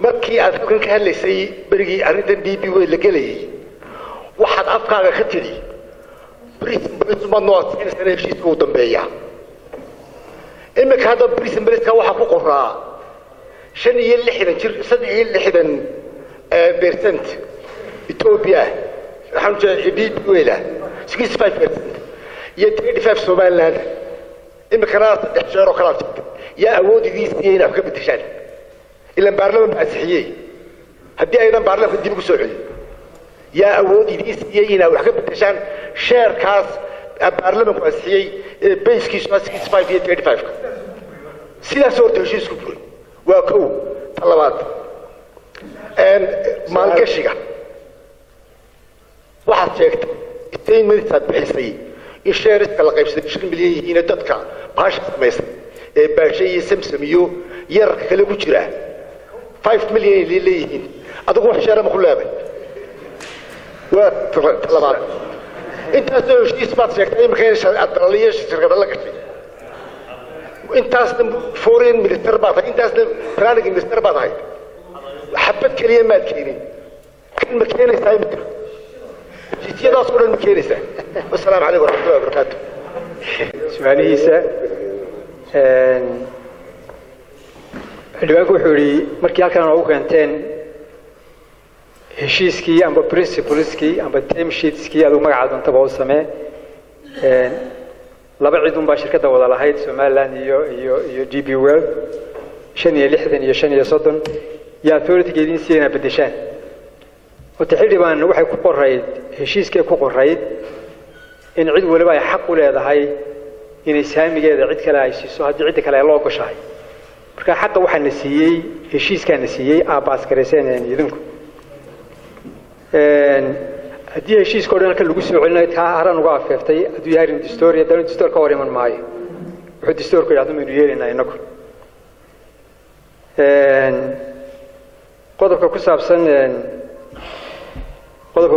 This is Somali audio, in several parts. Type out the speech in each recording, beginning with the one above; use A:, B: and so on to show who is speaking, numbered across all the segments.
A: Markii aad halkan ka hadlaysay berigii arrintan DP World la gelayay, waxaad afkaaga ka tidhi principles baad noo adkaynaysaa heshiiska uu dambeeya. Imika hadda principleska waxaa ku qoraa 65 jir, 63% Ethiopia, waxaan ujeeda DP World, 65% iyo 35 Somaliland. Imikana saddex jeer oo kala sheegtay. Yaa awood idiin siiyey inaad wax ka bedeshaan? Ilan baarlaman baa ansixiyey. Haddii aydan baarlamanka dib ugu soo celin, yaa awood idiin siiyey inaad wax ka bedeshaan sharekaas baarlamanku ansixiyey ee basekiisu 65 iyo 35 ka? Sidaas horta heshiisku buray waa kow. Ta labaad, maalgashiga waxaad sheegtay statements aad bixisay in shareska la qaybsaday 5 milyan yihiin, dadka baasha samaysay ee Baashe iyo Samsam iyo yararka kale ku jira 5 milyan ay leeyihiin. Adigu wax share ma ku leeday? Waa ta labaad. Intaasoo heshiis baad sheegtay imika in dalaliyo shirkada la gashay. Intaasna foreign minister baa tahay, intaasna planning minister baa tahay, xabad keliya maad keenin. Kan ma keenaysaa imika? Heshiisyadaas oo dhan ma keenaysaa? Wasalaamu calaykum waraxmatullahi wabarakaatu.
B: Su-aalihiisa, xildhibaanku wuxuu yidhi markii halkan noogu keenteen heshiiskii amba principleskii amba term sheetskii, adigu magaca doontaba u samee, laba cid unbaa shirkadda wada lahayd, Somaliland iyo DP World, 65 iyo 35. Yaa authority-ga idiin siiya inaad beddeshaan? Horta xildhibaan, waxay ku qorayd heshiiskay ku qorayd in cid waliba ay xaq u leedahay inay saamigeeda cid kale ay siiso haddii cidda kale ay loo ogoshahay. Marka xaqa waxaa na siiyey heshiiskaa na siiyey aa pass garayseen idinku. Haddii heshiiska o dhan halkan lagu soo celinayo, taa haran uga afeeftay. Hadduu yahay arrin distoori, haddana distoor ka hor iman maayo. Wuxuu distoorku yidhahdo maynu yeelaynaa inagu. Qodobka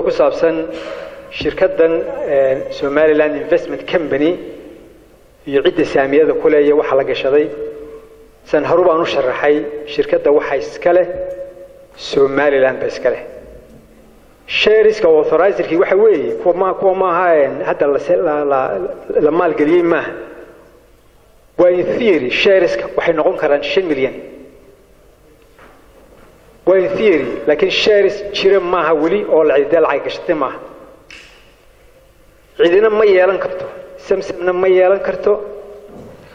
B: ku saabsan shirkaddan Somaliland Investment Company iyo cidda saamiyada ku leeya waxa la gashaday, san haru baan u sharaxay. Shirkadda waxa iska leh Somaliland ba iska leh. Shareska authorizerkii waxa weeye kuwa maaha hadda la maalgeliyey maaha. Waa in theory, shareska waxay noqon karaan 5 milyan, waa in theory, laakiin shares jira maaha weli oo la cidee lacag gashatay maaha. Cidina ma yeelan karto, Samsamna ma yeelan karto,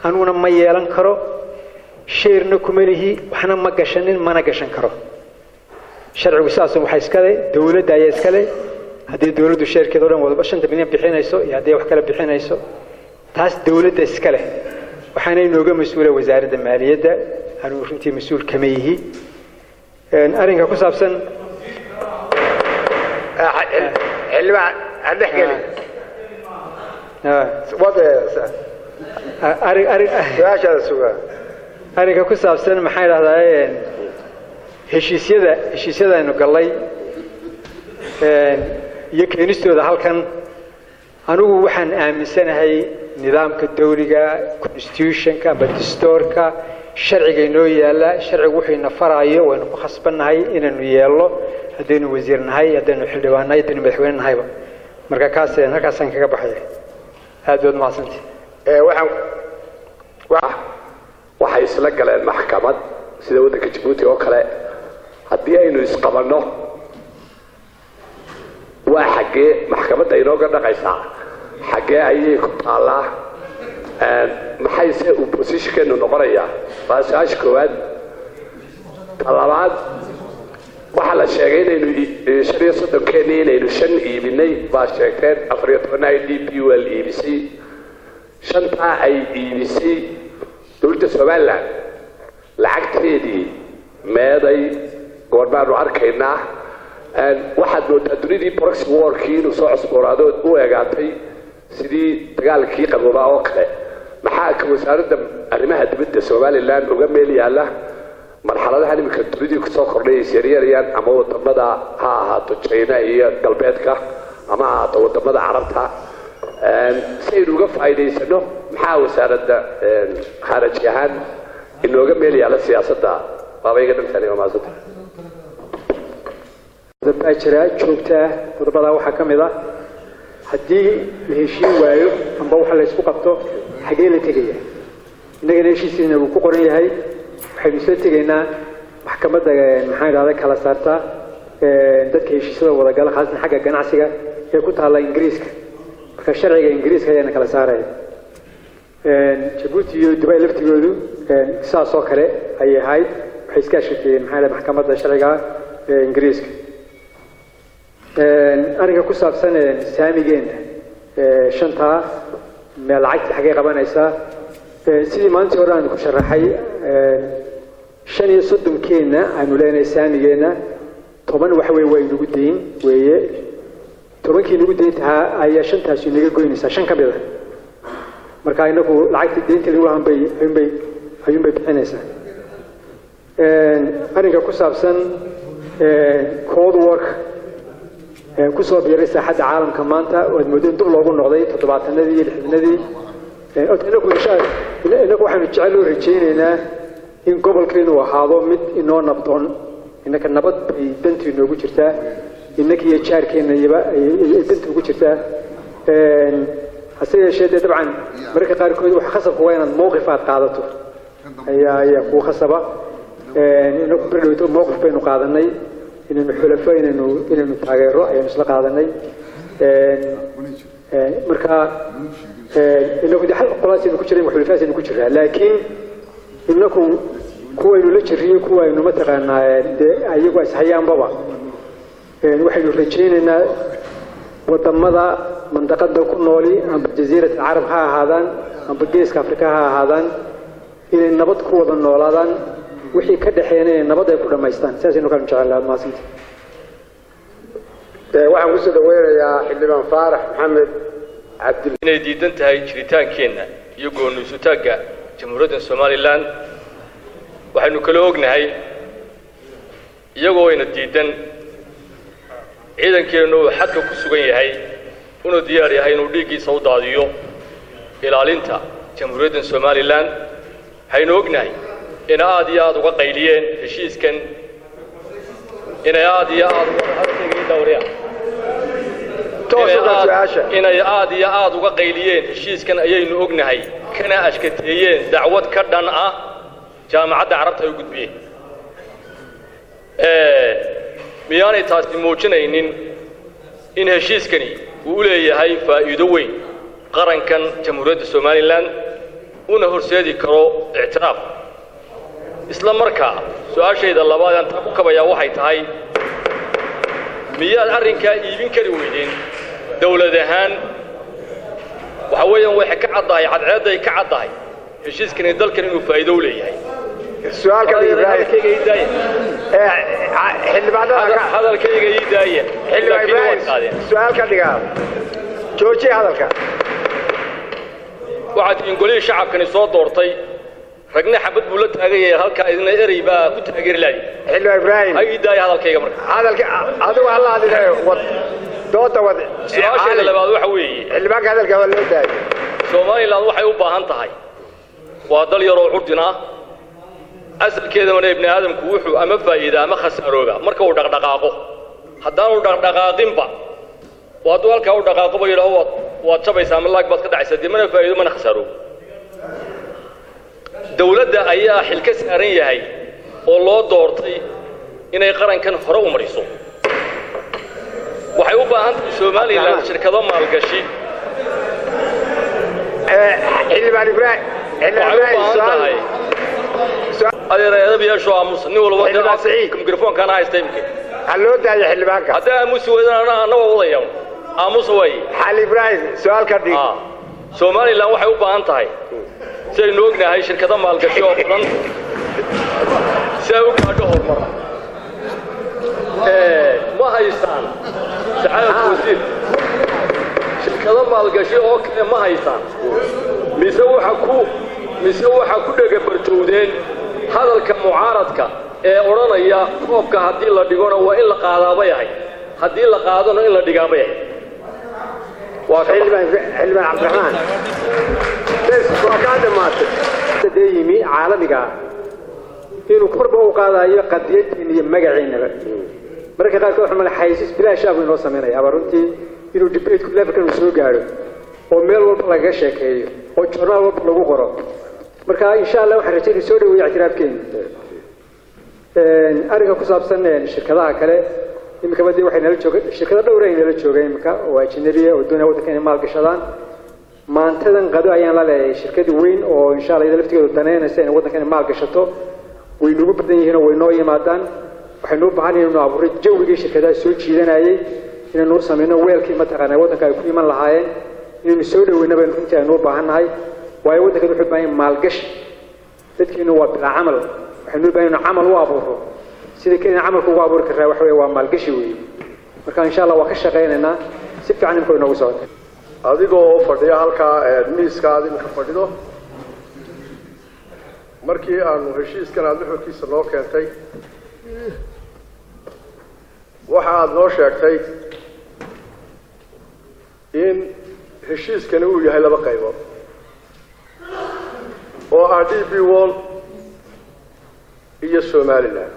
B: anuguna ma yeelan karo, sharena kuma lihi, waxna ma gashanin, mana gashan karo. Sharcigu sidaas waxaa iskale dawladda ayaa iskale. Haddii dawladdu sharekeeda o dhan wadaba 5ta milyan bixinayso iyo haddii wax kale bixinayso, taas dawladda iska leh. Waxaana inooga mas-uula wasaaradda maaliyadda. Anigu runtii mas-uul kama yihi arrinka ku saabsan.
A: Xildhibaan, ha dhex gelin. Wad
B: arrin
A: su-aashaada sugaa.
B: Arrinka ku saabsan, maxaa idhahdaa, heshiisyada aynu gallay iyo keenistooda halkan, anigu waxaan aaminsanahay nidaamka dawliga, constitutionka amba dastuurka, sharciga inoo yaala. Sharcigu wuxuu ina faraayo waynu ku khasbannahay inaynu yeello, haddaynu wasiir nahay, haddaynu xildhibaan nahay, haddaynu madaxweyne nahayba. Marka kaas halkaasaan kaga baxaya. Aad baad mahadsantihi.
A: Waxaan
C: Waxay isla galeen maxkamad sida waddanka Jabuuti oo kale. Haddii aynu isqabanno, waa xaggee maxkamadda inooga dhaqaysaa? Xaggee ayay ku taallaa? Maxayse uu positionkeenu noqonayaa? Waa su-aasha koowaad. Ta labaad, waxaa la sheegay inaynu 35-keenii inaynu shan iibinay baa sheegteen, 14-na ay DP World iibisay. Shantaa ay iibisay dowladda Somaliland lacagteedii meeday? Goormaanu arkaynaa? Waxaad moodaa dunidii proxy warkii inuu soo cusboonaado, u eegaatay sidii dagaalkii qaboobaa oo kale. Maxaa ka wasaaradda arrimaha dibadda Somaliland uga meel yaalla marxaladahan iminka dunidii kusoo kordhay ay yaryarayaan, ama wadamada ha ahaato China iyo galbeedka, ama ha ahaato wadamada Carabta, si aynu uga faa'iidaysano? Maxaa wasaaradda khaaraji ahaan inooga meel yaalla siyaasadda Waaba iga dhantaani, waa mahadsanta.
B: Qodobaa jira joogta ah. Qodobadaa waxaa ka mid ah, haddii la heshiin waayo amba waxa la isku qabto, xagee la tegaya? Innagana heshiisiina wuu ku qoran yahay. Waxaynu isla tegaynaa maxkamadda, maxaan idhahda, kala saarta dadka heshiisyada wadagala, khaasatan xagga ganacsiga, ee ku taalla Ingiriiska. Marka sharciga Ingiriiska ayaana kala saaraya. Jabuuti iyo Dubai laftigoodu sidaas oo kale ayay ahayd. Waxay iska ashkateeyeen, maxaa yidhahda, maxkamadda sharciga ee Ingiriiska. Arrinka ku saabsan saamigeenna shantaa meel, lacagtii xaggay qabanaysaa? Sidii maalintii hore aan ku sharaxay, 35-keenna aynu leenahay saamigeenna, 10 waxa weye waa inagu deyn weeye. 10-kii inagu deyntahaa ayaa shantaasi inaga goynaysaa, shan ka mid a. Marka inagu lacagtii deynta lagu lahan bay ayuunbay bixinaysaa. Arrinka ku saabsan cold war-ka kusoo biiray saaxadda caalamka maanta, oo aad moodeen dib loogu noqday 70-adii iyo 60-adii, inagu insha inagu waxaynu jecel oo rajaynaynaa in gobolkeenu ahaado mid inoo nabdoon. Innaka nabad bay dantu inoogu jirtaa, innaka iyo jaarkeenna iyaba ay danta ugu jirtaa. Hase yeeshee, dee dabcan mararka qaarkood waxa khasabka waa inaad mowqif aad qaadato ayaa kuu khasaba. Inagu berdhowto mowqif baynu qaadanay, inaynu xulafo inaynu taageero ayaynu isla qaadanay. Marka inagu de qolaasaynu ku jiran, xulafaasaynu ku jiraa, laakiin inaku kuwaynu la jiriyo kuwaynu mataqaanaa dee ayagu ishayaanbaba, waxaynu rajaynaynaa wadamada mandaqada ku nooli, amba Jasiirat Alcarab ha ahaadaan amba Geeska Afrika ha ahaadaan, inay nabad ku wada noolaadaan, wixii ka dhexeeyana inay nabad ay ku dhammaystaan. Saasaynu kanu jecel lahaa. Mahadsanti.
D: Waxaan kusoo dhaweynayaa Xildhibaan Faarax Maxamed Cabdil.
E: Inay diidan tahay jiritaankeenna iyo gooniisutaagga Jamhuuriyadda Somaliland waxaynu kala ognahay. Iyagoo ayna diidan, ciidankeennu uu xadka ku sugan yahay, una diyaar yahay inuu dhiiggiisa u daadiyo ilaalinta Jamhuuriyadda Somaliland, waxaynu ognahay ina aad iyo aada uga qayliyeen heshiiskan, inay aad iyo aad uga dawriyaan, inay aad iyo aada uga qayliyeen heshiiskan ayaynu ognahay, kana ashkateeyeen, dacwad ka dhan ah Jaamacadda Carabta ay u gudbiyeen. Miyaanay taasi muujinaynin in heshiiskani uu u leeyahay faa'iido weyn qarankan Jamhuuriyadda Somaliland, una horseedi karo ictiraaf? Isla markaa su-aashayda labaad aan taa ku kabayaa waxay tahay: miyaad arrinkaa iibin kari weydeen dawlad ahaan? Waxa weeyaan waxay ka caddahay, cadceedday ka caddahay, heshiiskani dalkan inuu faa'iido u leeyahay.
D: Su-aalka
E: Hadalkayga ii daaya.
D: Xildhibaanada
E: Hadalkayga ii daaya.
D: Xildhibaan Ibraahim, su-aal ka dhigaa, joojiya hadalka.
E: Waxaad tihiin golihii shacabkani soo doortay. Ragna xabad buu la taagan yahay halkaa, idina erey baa ku taageeri laayay.
D: Xildhibaan Ibraahim,
E: Ha ii daaya hadalkayga marka.
D: Hadalka adigu hala hadlinayo, wad dooda wad.
E: Su-aasheeda labaad waxa weeye,
D: Xildhibaanka hadalka waa loo daayo.
E: Somaliland waxay u baahan tahay, waa dal yaroo curdin ah. Asalkeedamana ibni aadamku wuxuu ama faa'iida ama khasaarooba marka uu dhaqdhaqaaqo. Haddaanu dhaqdhaqaaqinba, oo hadduu halkaa u dhaqaaqoba yidhaho waad jabaysaa ama laag baad ka dhacaysaa, dee mana faa'iido mana khasaaroobo. Dawladda ayaa xil ka saaran yahay oo loo doortay inay qarankan hore u mariso. Waxay u baahan tahay Somaliland shirkado maalgashi.
D: Xildhibaan Ibraahim, Xildhibaan
E: Waxay u
D: Ibraahim,
E: baahan
D: su-aal
E: tahay, adeer, edab yeesho, aamusa nin walba.
D: Xildhibaan Saciid.
E: Mikrofoonkaana haysta imika.
D: Ha loo daayo xildhibaanka.
E: Haddii aamusi weydaan, anna waa wadaya, aamusa waaye.
D: Xal Ibraahim, su-aal ka dhig.
E: Somaliland waxay u baahan tahay, si aynu ognahay, shirkado maalgashi oo badan si ay u gaadho horumar. Ma haystaan, saxaadad wasiir, shirkado maalgashi oo kale ma haystaan, mise waxa ku dhegabartowdeen hadalka mucaaradka ee odhanaya koobka haddii la dhigona waa in la qaadaabay ahay, haddii la qaadona in la dhigaabay ahay? Waa ka
D: Xildhibaan, Xildhibaan Cabdiraxmaan, bes, waa kaa dhamaatay.
B: Dee yimi caalamiga ah. Inuu korba u qaadayo qadiyadiina iyo magaciinaba. Mararka qaarkood waxaa mala xaysiis bilaash ah buu inoo sameynaya aba runtii, inuu debate levelkan uu soo gaadho oo meel walba lagaga sheekeeyo oo journaal walba lagu qoro. Marka insha Allah waxaan rajaynaya soo dhaweeya ictiraafkeena. Arrinka ku saabsan shirkadaha kale, imikaba dee waxay nala jooga shirkado dhowr ay nala jooga imika oo ajnabiya oo doonaya waddanka inay maal gashadaan. Maantadan qado ayaan la leeyahay shirkad weyn oo insha Allah iyada laftigeedu danaynaysa inay waddanka inay maal gashato. Way nagu badan yihiin oo way noo yimaadaan. Waxaynu u baahan inaynu abuuray jawigii shirkadaha soo jiidanayay, inaynu samayno weelkii mataqaanaa waddanka ay ku iman lahaayeen, inaynu soo dhaweyno baynu runtii aynu u baahan nahay. Waayo waddankan wuxuu u baahan yahay maalgashi. Dadkiinu waa bilaa camal. Waxaynu u baahan inaynu camal u abuurro. Sida keliya camalka ugu abuuri karraa waxa weeye waa maalgashi weeye. Marka insha Allah waa ka shaqaynaynaa si fiican imika inoogu socota.
F: Adigoo fadhiya halkaa miiska aad iminka fadhido, markii aanu heshiiskan aada nuxurkiisa noo keentay, waxa aada noo sheegtay in heshiiskani uu yahay laba qaybood oo ah DP World iyo Somaliland,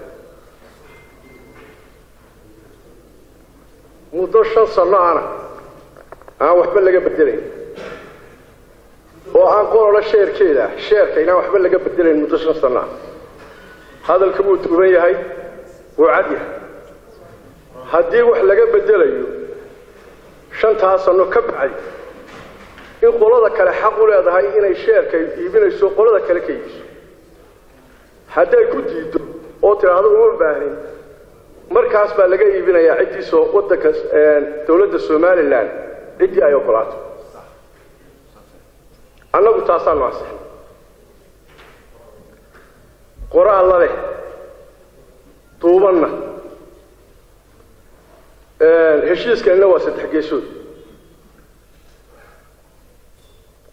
F: muddo 5 sano ana aan waxba laga bedelayn oo aan qolola sheerkeeda sheerka inaan waxba laga bedelayn muddo 5 sano ah. Hadalka wuu duuban yahay, wuu cad yahay. Haddii wax laga bedelayo shantaa sano ka bacdi, in qolada kale xaq u leedahay inay sheerka iibinayso qolada kale ka iibiso, hadday ku diido oo tidhaahdo uma baahnin, markaas baa laga iibinayaa ciddiisoo waddanka dawladda Somaliland ciddii ay ogolaato. Annagu taasaanu ansixnay qoraal la leh duubanna. Heshiiskanina waa saddex geesood,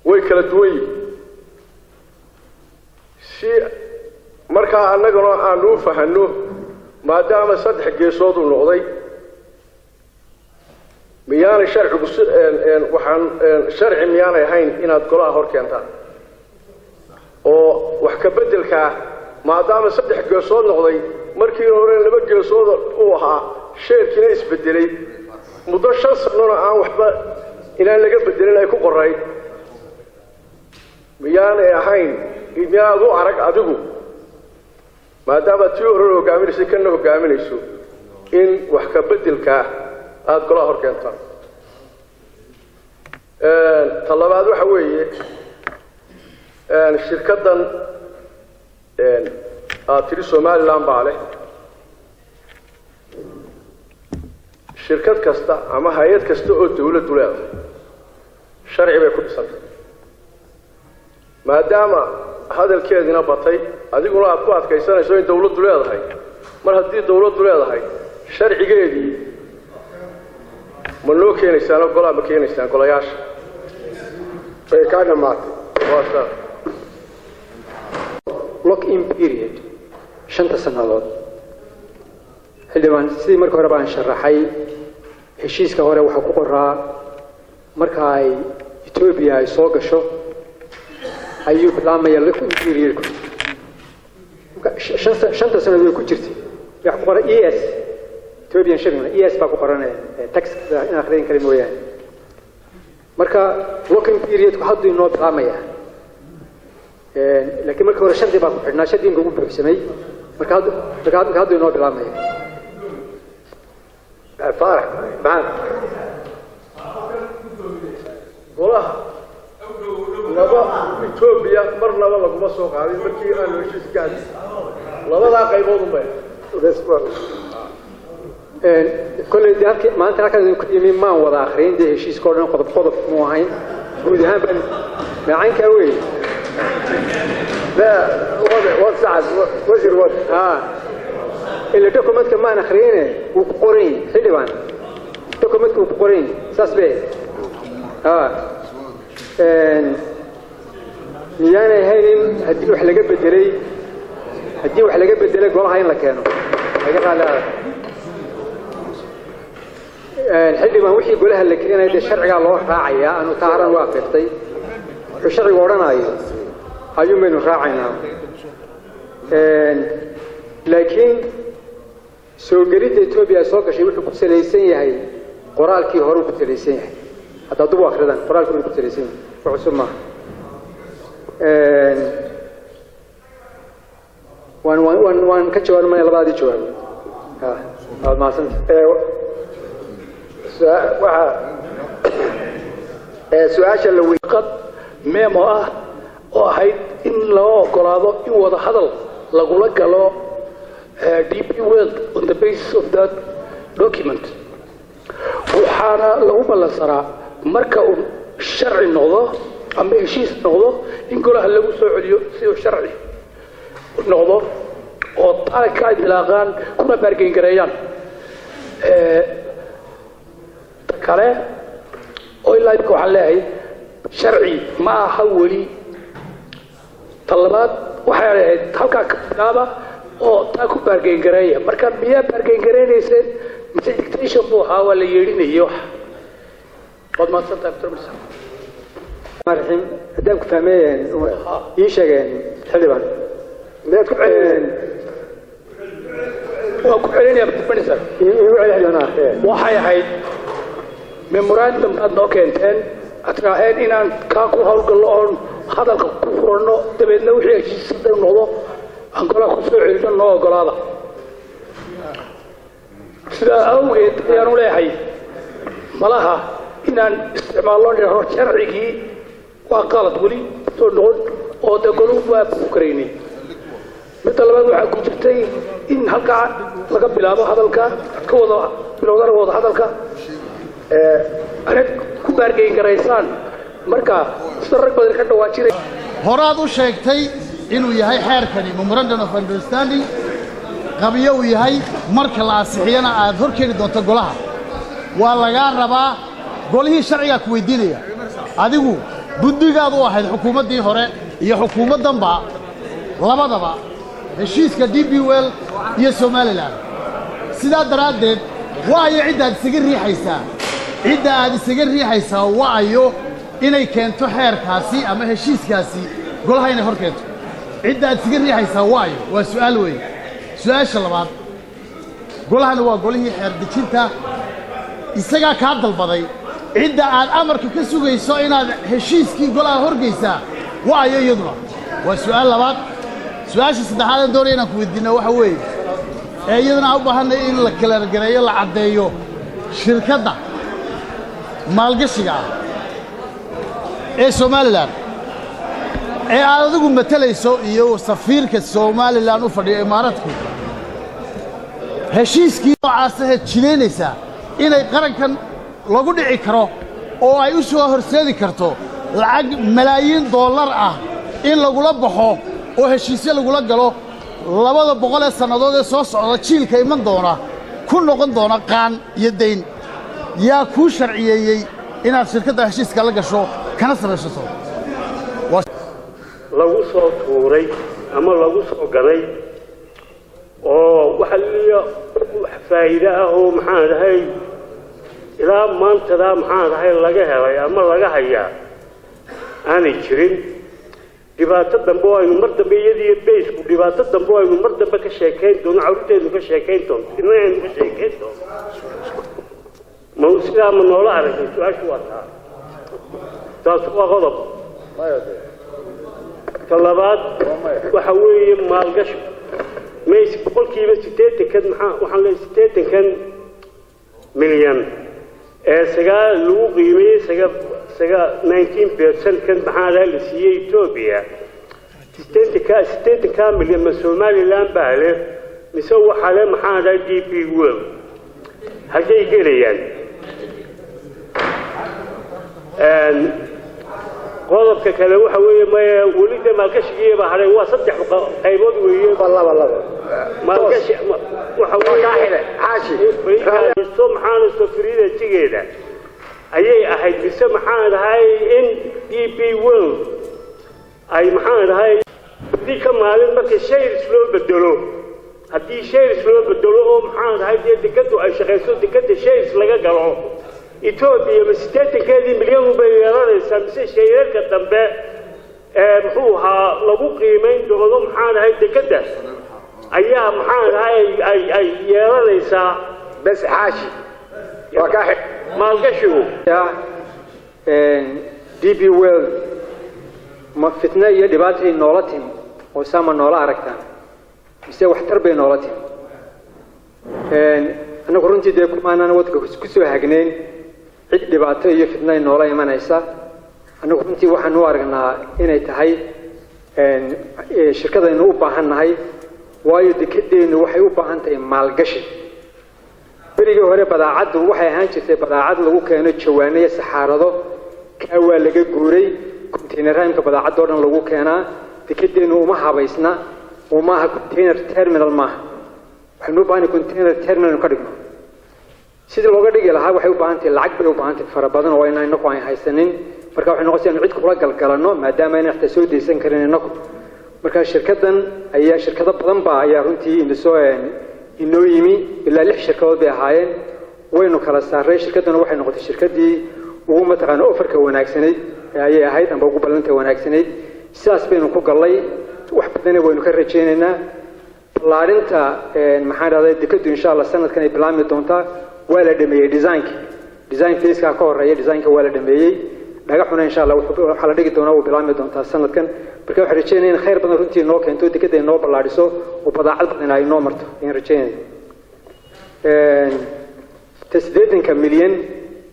F: way kala duwan yihiin. Si markaa annaguna aanu u fahanno, maadaama saddex geesood uu noqday, miyaanay sharcigu waxaan sharci miyaanay ahayn inaad golaha hor keentaan oo wax ka beddelkaa, maadaama saddex geesood noqday, markii hore laba geesood uu ahaa, sheerkiina isbedelay, muddo 5 sanona aan waxba inaan laga bedelin ay ku qorayd? Miyaanay ahayn, miyaad u arag adigu, maadaama tii horena hogaaminaysay kana hogaaminayso, in wax ka beddelkaa aada golaha hor keentaan? Ta labaad waxa weeye shirkaddan aad tidhi Somaliland baa leh. Shirkad kasta ama hay-ad kasta oo dawladdu leedahay sharci bay ku dhisantay. Maadaama hadalkeedina batay, adiguna aad ku adkaysanayso in dawladdu leedahay, mar haddii dawladdu leedahay sharcigeedii ma noo keenaysaan oo golaa ma keenaysaan golayaasha?
D: Way kaa dhamaatay.
F: Waa saa.
B: Lock in period shanta sannadood, xildhibaan, sidii markii hore baan sharaxay, heshiiska hore waxaa ku qoraa marka ay Etoobiya ay soo gasho ayuu bilaabmaya lock in periodku. Shanta sannadood way ku jirtay. Waxa ku qoran ES, Ethiopian Shipping ES baa ku qoran tax in akhriin kale mooyaane. Marka lock in periodku hadduu inoo bilaabmaya, laakiin markii hore shardi baa ku xidhnaa, shardi inka ugu buuxsamay. Marka hadduu inoo bilaabmaya.
D: Faarax maxaa
F: golaha laba Etoobiya marnaba laguma soo qaadin markii aanu heshiiska hadli labadaa qaybood unbay.
B: Kolley dee halkii maanta halkaan idinku yimi maan wada akhriin dee heshiiska oo dhan, qodob qodob muu ahayn, guud ahaan baan macaynkaa wey.
D: لا wad sacad wasiir wad.
B: Ha, ila documentka maan akhriyine, wuu ku qoran yahay xildhibaan, documentka wuu ku qoran yahay, saas be ha. Miyaanay ahayn in haddii wax laga bedelay golaha in la keeno laga qaali adag? Xildhibaan, wixii golaha la keenaya dee sharcigaa loo raacayaa. Anu taaran waa akhriftay, wuxuu sharcigu odhanayo ayuun baynu raacaynaa. Laakiin soo gelidda Etoobiya soo gashay wuxuu ku salaysan yahay qoraalkii hore ku salaysan yahay. Haddaad dub u akridaan, qoraalkii hore ku salaysan yahay, wax cusub maaha. Waan ka jawaabi maya labadaadii jawaabo. Ha, waad mahadsanta.
D: Waxa su-aasha la
G: qad memo ah oo ahayd in loo ogolaado in wada hadal lagula galo DP World on the basis of that document. Waxaana lagu ballansanaa marka uu sharci noqdo ama heshiis noqdo in golaha lagu soo celiyo si uu sharci noqdo oo taarika ay dilaaqaan kuna bargain gareeyaan. Ta kale oo ilaa imika waxaan leeyahay sharci ma aha weli. Ta labaad waxay ahayd halkaa ka bilaaba oo taa ku bargain gareeya. Marka miyaa bargain gareynayseen mise dictation buu ahaa, waa la yeedhinayay? Wax waad mahadsantahay, Dr. Mirza.
B: Raxiim, haddaan ku fahmeen, ii sheegeen xildhibaan.
D: Miyaad ku celin?
G: Waan ku celinaya, Dr. Mirza.
B: Igu celi, xildhibaan.
G: Waxay ahayd memorandum aad noo keenteen, aad tiraaheen inaan kaa ku howlgallo oon hadalka ku furanno, dabeedna wixii heshiis hadday noqdo aan golaha ku soo celino, noo ogolaada. Sidaa awgeed ayaanu leeyahay malaha inaan isticmaalno nidhaahno sharcigii waa qalad weli soo noqon oo dee goluhu waa karaynay. Midda labaad, waxaa ku jirtay in halkaa laga bilaabo hadalka, ka wada bilowdana wada hadalka anad ku bargain garaysaan. Marka sida rag badan ka dhawaajinay
H: Horaad u sheegtay inuu yahay xeerkani memorandum of understanding qabyo uu yahay, marka la ansixiyana aad hor keeni doonto golaha. Waa lagaa rabaa, golihii sharcigaa ku weydiinaya. Adigu buddigaad u ahayd xukuumaddii hore iyo xukuumaddanba labadaba heshiiska DP World iyo Somaliland. Sidaa daraaddeed, waayo cidda aad isaga riixaysaa, cidda aad isaga riixaysaa waayo inay keento xeerkaasi ama heshiiskaasi golaha inay hor keento, cidda aad isaga riixaysaa waayo? Waa su'aal weeye. Su'aasha labaad, golahani waa golihii xeer dejinta, isagaa kaa dalbaday. Cidda aad amarka ka sugayso inaad heshiiskii golaha horgeysaa waayo? Iyaduna waa su'aal labaad. Su-aasha saddexaad aan doonaya inaan ku weydiinna waxa weeye, ee iyaduna aan u baahanay in la clear gareeyo, la caddeeyo, shirkadda maalgashiga ah ee Somaliland ee aad adigu matalayso iyo safiirka Somaliland u fadhiyo Imaaraadku heshiiskii noocaas aheed jidaynaysaa inay qarankan lagu dhici karo oo ay u soo horseedi karto lacag malaayiin dollar ah in lagula baxo oo heshiisyo lagula galo 200 ee sannadood ee soo socda, jiilka iman doona ku noqon doona qaan iyo dayn. Yaa kuu sharciyeeyey inaad shirkadda heshiiska la gasho kana samaysato?
I: Lagu soo tuuray ama lagu soo gaday oo waxa liya wax faa'iido ah oo maxaan dhahay ilaa maantadaa maxaan dhahay laga helay ama laga hayaa aanay jirin. Dhibaato dambe oo aynu mar dambe iyadiyo baysku, dhibaato dambe oo aynu mar dambe ka sheekayn doono, carruurteenu ka sheekayn doonto, ilmahaynu ka sheekayn doono, ma sidaa ma noola aragtay? Su-aashu waa taa. Taas waa qodob. Ta labaad waxa weeye maalgashi mays 80%-kan, maxaa waxaan leeyahay, 80-kan milyan ee sagaal lagu qiimeeyey 19% kan maxaa la siiyey Ethiopia, 80-ka milyan ma Somaliland baa leh mise waxaa leh maxaa dhahay DP World? Halkay gelayaan? Qodobka kale waxa weeye, maya, weli dee maalgashigii baa hadhay. Waa saddex qaybood weeye.
D: Laba laba.
I: Maalgashi waxa
D: weeye xaashi.
I: Maxaana sovereignty-geeda ayay ahayd mise maxaan dhahay in DP World ay maxaan dhahay haddii ka maalin marka shares loo bedelo, haddii shares loo bedelo oo maxaan dhahay dee dekadu ay shaqayso, dekada shares laga galo, Ethiopia ma 80-keedii milyan bay yeelanaysaa mise shareerka dambe? Muxuu ahaa lagu qiimayn doono maxaan ahay dekedda ayaa maxaan ahay ay yeelanaysaa.
D: Bes, xaashi waa kaa.
I: Maalgashigu.
B: DP World ma fitna iyo dhibaatay noola timi oo saama noola aragtaan, mise waxtar bay noola timi? Annagu runtii dee kumaanaan waddanka ku soo hagnayn cid dhibaato iyo fitna ay noola imanaysa. Annagu runtii waxaan u aragnaa inay tahay shirkadaynu u baahan nahay, waayo dekedeennu waxay u baahan tahay maalgashi. Berigii hore badaacaddu waxay ahaan jirtay badaacad lagu keeno jawaano iyo saxaarado. Kaa waa laga guuray, container imka badaacadoo dhan lagu keenaa. Dekedeennu uma habaysna oo maaha container terminal maaha. Waxaynu u baahanay container terminal ka dhigno. Sidii looga dhigi lahaa waxay u baahan tahay lacag bay u baahan tahay fara badan oo ayna inaku aan haysanin. Marka waxay noqonaysaa inu cid kula galgalanno, maadaama ayna xitaa soo deysan karin inaku. Marka shirkaddan ayaa, shirkado badan baa ayaa runtii inasoo inoo yimi, ilaa lix shirkadood bay ahaayeen, waynu kala saaray. Shirkadduna waxay noqotay shirkaddii ugu mataqaana offerka wanaagsanayd ayay ahayd, amba ugu ballanta wanaagsanayd. Sidaas baynu ku gallay. Wax badana waynu ka rajaynaynaa. Ballaarinta maxaan dhahday dekadu insha Allah sanadkan ay bilaabmi doontaa. Waa la dhameeyey designka, design phase-ka ka horeeya designka waa la dhameeyey. Dhagaxuna insha Allah waxaa la dhigi doonaa, wuu bilaabmi doontaa sanadkan. Marka waxaan rajeynaya in khayr badan runtii noo keento, dekada ay noo ballaadhiso oo badaacad badan ay noo marto ayaan rajeynaya. Ta 80-ka milyan,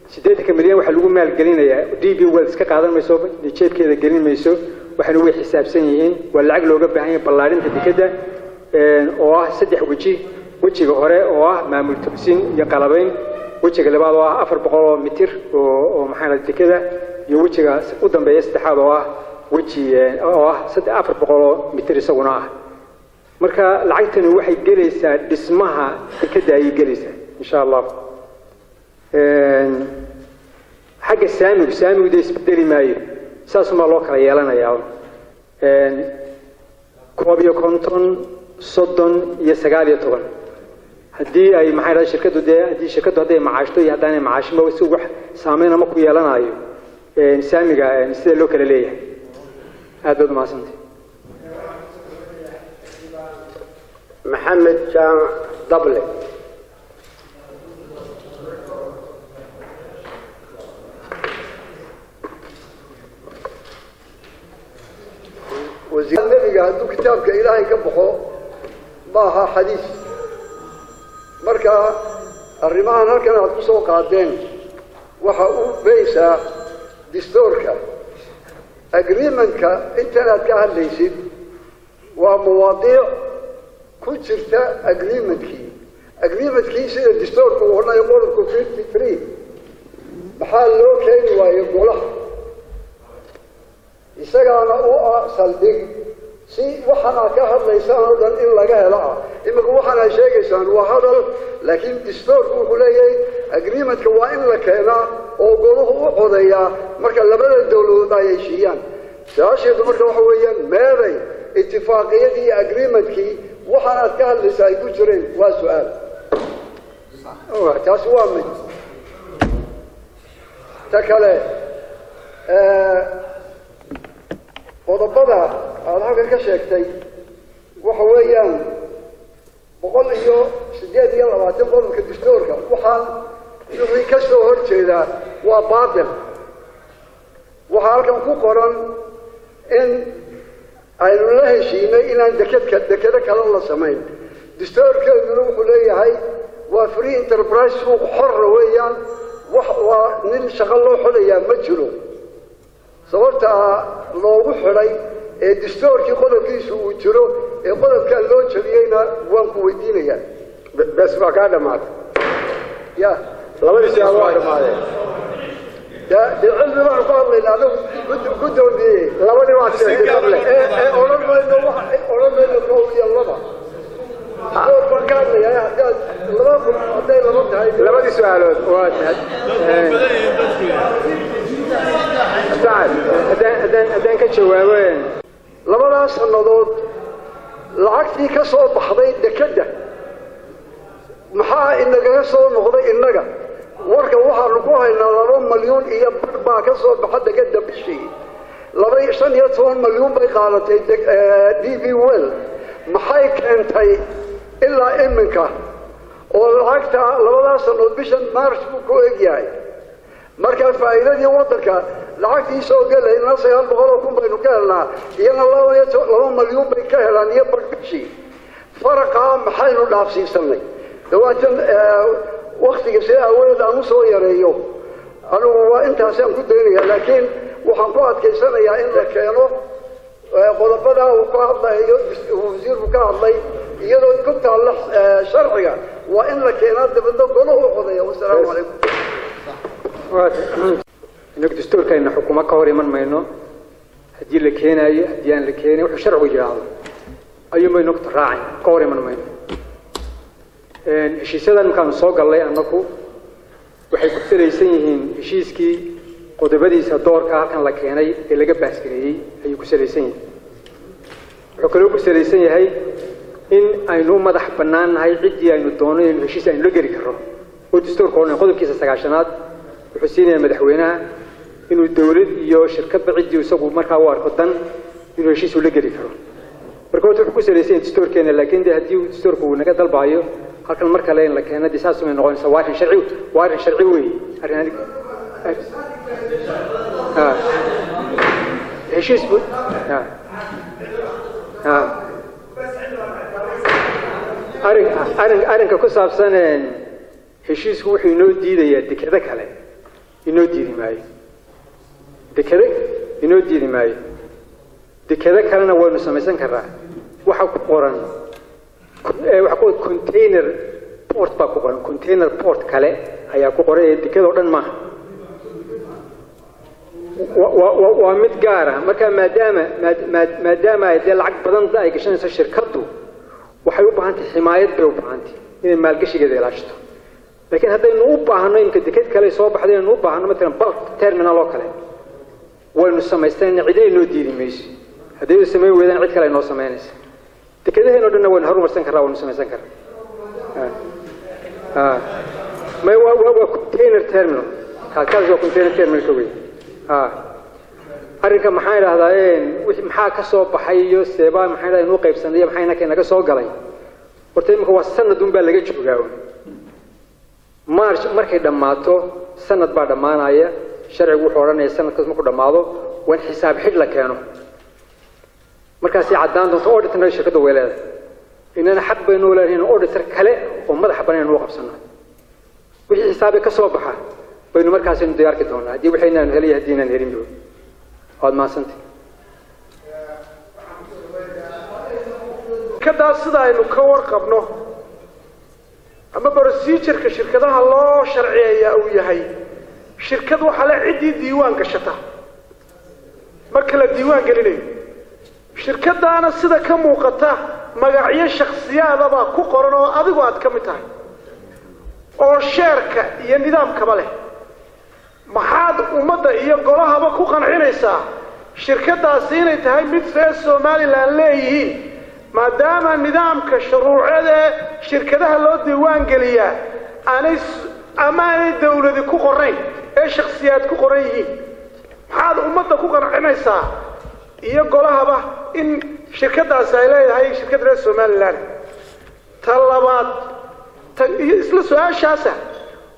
B: 80-ka milyan waxaa lagu maalgelinayaa, DP World iska qaadan mayso, jeebkeeda gelin mayso, waxaana way xisaabsan yihiin. Waa lacag looga baahan yahay ballaarinta dekada oo ah saddex weji: wejiga hore oo ah maamul toosin iyo qalabayn, wejiga labaad oo ah 400 oo mitir oo maxaa dekada, iyo wejiga u dambeeya saddexaad oo ah weji oo ah 400 oo mitir isaguna ah. Marka lacagtani waxay gelaysaa dhismaha dekada ayay gelaysaa insha Allah. Xagga saamigu, saamigu dee isbedeli maayo, saasumaa loo kala yeelanayaa: 51, 30 iyo 19. Haddii ay maxay dhahay shirkaddu dee, haddii shirkaddu hadday macaashto iyo haddaanay macaashinba, si wax saameyn ama ku yeelanayo saamiga sida loo kala leeyahay. Aad baad umahadsantay.
J: Maxamed Jaamac Dable.
K: Nebiga hadduu kitaabka Ilaahay ka baxo maaha xadiis. Marka arrimahan halkan aad ku soo qaadeen waxa u beysaa distoorka agreementka. Intan aad ka hadlaysid waa mawaadiic ku jirta agreementkii. Agreementkii sida distoorka uu odhanayo qodobka 53, maxaa loo keeni waayo golaha? Isagaana u ah saldhig si waxaan aad ka hadlaysaan oo dhan in laga helo ah. Imika waxaan aad sheegaysaan waa hadal, laakiin distoorku wuxuu leeyahay agreementka waa in la keenaa oo goluhu u codeeyaa marka labada dawladood ay heshiiyaan. Su-aasheedu marka waxa weeyaan, meeday itifaaqiyadii iyo agreementkii waxaan aad ka hadlaysaa ay ku jireen? Waa su-aal taasi, waa mid. Ta kale, qodobada aada halkan ka sheegtay waxa weeyaan 128 qodobka dastuurka. Waxaan wixii ka soo hor jeedaa waa baatil. Waxaa halkan ku qoran in aynu la heshiinay inaan dekedka dekedo kale la samayn. Dastuurkeeduna wuxuu leeyahay waa free enterprise, suuq xorra weeyaan. Wax waa nin shaqo loo xidhayaa ma jiro. Sababta loogu xidhay ee dastuurkii qodobkiisu uu jiro ee qodobkaa loo jabiyeyna waan ku weydiinayaa.
D: Bes, waa kaa dhamaatay.
K: Ya.
D: Labadii su-aal waa dhamaadeen.
K: De cilmi baanu ka hadlaynaa adagu guddoomiyey.
D: Labadii waad sheegtay, Dable.
K: Ee odhan mayno, wax odhan mayno kow iyo laba. Dastuur baan ka hadlayaa. Haddaad laba, hadday laba tahay.
D: Labadii su-aalood.
B: Waa tahay.
D: Sacad.
B: Haddaan ka jawaabo
K: labadaas sannadood lacagtii ka soo baxday dekedda maxaa inagaga soo noqday? Innaga warka waxaanu ku haynaa 2 malyuun iyo badh baa ka soo baxa dekedda bishii. 15 malyuun bay qaadatay DP World. Maxay keentay ilaa iminka oo lacagta labadaa sanood bishan March buu ku egyahay? Marka faa'iidadii waddanka lacagtii soo gelayna 900,000 baynu ka helnaa, iyana 2 malyuun bay ka helaan iyo badh bishii. Faraqaa maxaynu dhaafsiisanay? Dawaatan waktiga si aawadeed aan usoo yareeyo, anigu waa intaasaan ku daynaya, laakiin waxaan ku adkaysanayaa in la keeno qodobadaa uu ka hadlayo, wasiirku ka hadlay, iyadoo ku taalla sharciga. Waa in la keenaa, dabadna golahu codeeya. Wasalaamu calaykum.
B: Inagu dastuurkayna xukumo ka hor iman mayno. Haddii la keenaayo, haddii aan la keenayn, wuxuu sharcigu yidhaahdo ayuun baynu raacayna, ka hor iman mayno. Heshiisyadan markaanu soo gallay annaku waxay ku salaysan yihiin heshiiskii qodobadiisa doorka halkan la keenay ee laga baasgareeyey ayuu ku salaysan yahay. Wuxuu kaloo ku salaysan yahay in aynu madax bannaan nahay ciddii aynu doono inaynu heshiis aynu la geli karro, oo dastuurka o dhan qodobkiisa 90aad wuxuu siinayaa madaxweynaha inuu dawlad iyo shirkadba ciddii isagu markaa u arko dan inuu heshiis ula geli karo. Marka horta wuxuu ku salaysan yahay dastuurkeena, laakiin dee haddii dastuurka uu naga dalbaayo halkan mar kale in la keeno, dee saas umay noqonaysaa. Waa arrin sharci, waa arrin sharci weeye. Arrin heshiis bu arrin arrin arrinka ku saabsan heshiisku wuxuu inoo diidayaa dekado kale inoo diidi maayo, dekado inoo diidi maayo. Dekado kalena waynu samaysan karaa. Waxa ku qoran, waxa ku container port baa ku qoran, container port kale ayaa ku qoran ee dekado dhan maaha, waa mid gaara. Marka maadaama ay dee lacag badan ay gashanayso shirkaddu, waxay u baahan tahay ximaayad bay u baahan tahay inay maalgashigeeda ilaashato. Laakiin haddaynu u baahno imka deked kale soo baxday, aynu u baahno matalan bulk terminal oo kale, waynu samaysteen, cidina inoo diidi mayso. Haddaynu samayn weydaan, cid kale ay noo samaynaysa. Dekedaheen o dhanna waynu horumarsan karraa, waynu samaysan karraa. May waa container terminal kaas, waa container terminal ka wey. Arrinka maxaan idhahdaa, maxaa ka soo baxay iyo seebaa maxaan idhahdaa inuu qaybsanay iyo maxaa inaka inaga soo galay? Horta imika waa sanad un baa laga joogaa. March markay dhammaato sanad baa dhammaanaya. Sharcigu wuxuu odhanaya sanadkaas markuu dhammaado waa in xisaab xidh la keeno. Markaasay caddaan doonto. Auditorna shirkadda way leedahay, inana xaq baynu leedahay in auditor kale oo madaxa bannaan inuu qabsano. Wixii xisaabe ka soo baxa baynu markaasaynu diyaarki doonaa, haddii waxaynaanu helay, haddii inaan helin. Waad mahadsantay.
L: Shirkadaas sida aynu ka warqabno ama procedureka shirkadaha loo sharciyeeyaa uu yahay, shirkad waxaa le ciddii diiwaan gashata marka la diiwaan gelinayo. Shirkadaana sida ka muuqata magacyo shaksiyaadabaa ku qoran oo adigu aad ka mid tahay oo sheerka iyo nidaamkaba leh. Maxaad ummadda iyo golahaba ku qancinaysaa shirkadaasi inay tahay mid reer Somaliland leeyihiin, maadaama nidaamka shuruuceed ee shirkadaha loo diiwaan geliyaa aanay ama aanay dawladi ku qorayn ee shaksiyaad ku qoran yihiin? Maxaad ummadda ku qancinaysaa iyo golahaba in shirkadaasi ay leedahay shirkad reer Somaliland? Ta labaad, ta iyo isla su-aashaasa,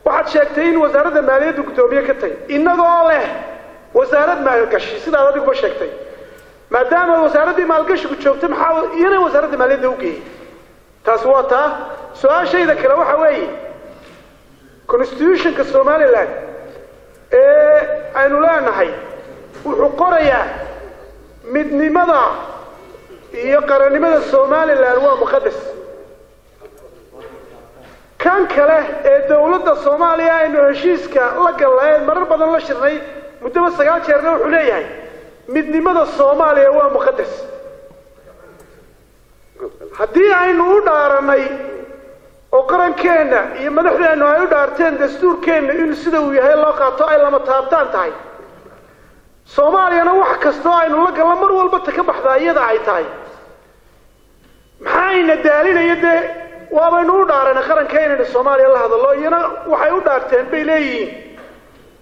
L: waxaad sheegtay in wasaaradda maaliyadda guddoomiye ka tahay, innagoo leh wasaarad maalgashi sidaad adiguba sheegtay. Maadaama wasaaraddii maalgashigu joogtay, maxaa iyana wasaaradda maaliyadda u geeyey? Taasi waa taa. Su-aashayda kale waxa weeye, constitutionka Somaliland ee aynu leenahay wuxuu qorayaa midnimada iyo qarannimada Somaliland waa muqadas. Kan kale ee dawladda Soomaaliya aynu heshiiska la gallay, marar badan la shirnay, muddaba 9 jeerna, wuxuu leeyahay midnimada Soomaaliya waa muqadas. Haddii aynu u dhaaranay oo qarankeenna iyo madaxdeennu ay u dhaarteen dastuurkeenna inuu sida uu yahay loo qaato, ay lama taabtaan tahay, Soomaaliyana wax kastoo aynu la galno mar walba ta ka baxdaa iyada ay tahay, maxaa ina daalinaya? Dee waabaynu u dhaaranay qaranka inaynu Soomaaliya la hadallo, iyana waxay u dhaarteen bay leeyihiin.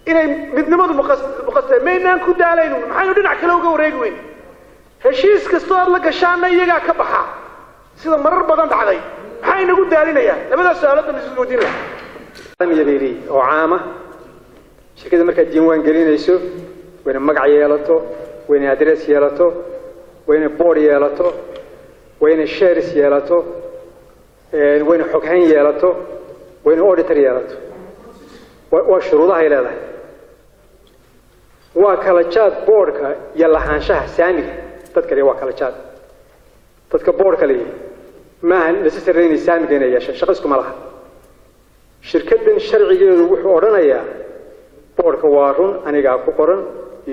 L: Inay midnimadu muqasta maynaan ku daalaynu, maxaynu dhinac kale uga wareegi weyn? Heshiis kastoo aad la gashaana iyagaa ka baxa, sida marar badan dhacday. Maxaa inagu daalinayaa? Labadaas su-aalood baan isu weydiin lahaa.
B: Bayri oo caama, shirkadda markaad diiwaan gelinayso wayna magac yeelato, wayna address yeelato, wayna board yeelato, wayna shares yeelato, wayna xoghayn yeelato, wayna auditor yeelato. Waa shuruudahay leedahay. Waa kala jaad boardka iyo lahaanshaha saamiga dad kale, waa kala jaad. Dadka boardka leeyahay maaha necessary inay saamiga inay yeeshaan, shaqo iskuma laha. Shirkaddan sharcigeedu wuxuu odhanayaa boardka waa run, anigaa ku qoran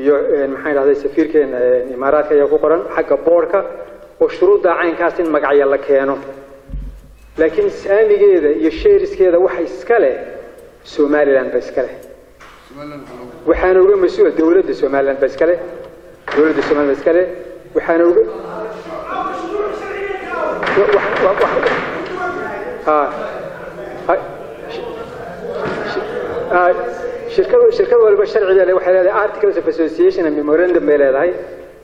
B: iyo maxaan idhahday, safiirkeena Imaaraadka ayaa ku qoran xagga boardka, oo shuruudda caynkaas in magacya la keeno. Laakiin saamigeeda iyo shareskeeda waxa iska leh Somaliland ba iska leh, waxaana uga mas-uula dowladda Somaliland ba iska leh, dowladda Somaliland ba iska leh. Waxaana uga ha shirkad walba sharciga waxay leedahay articles of association and memorandum bay leedahay,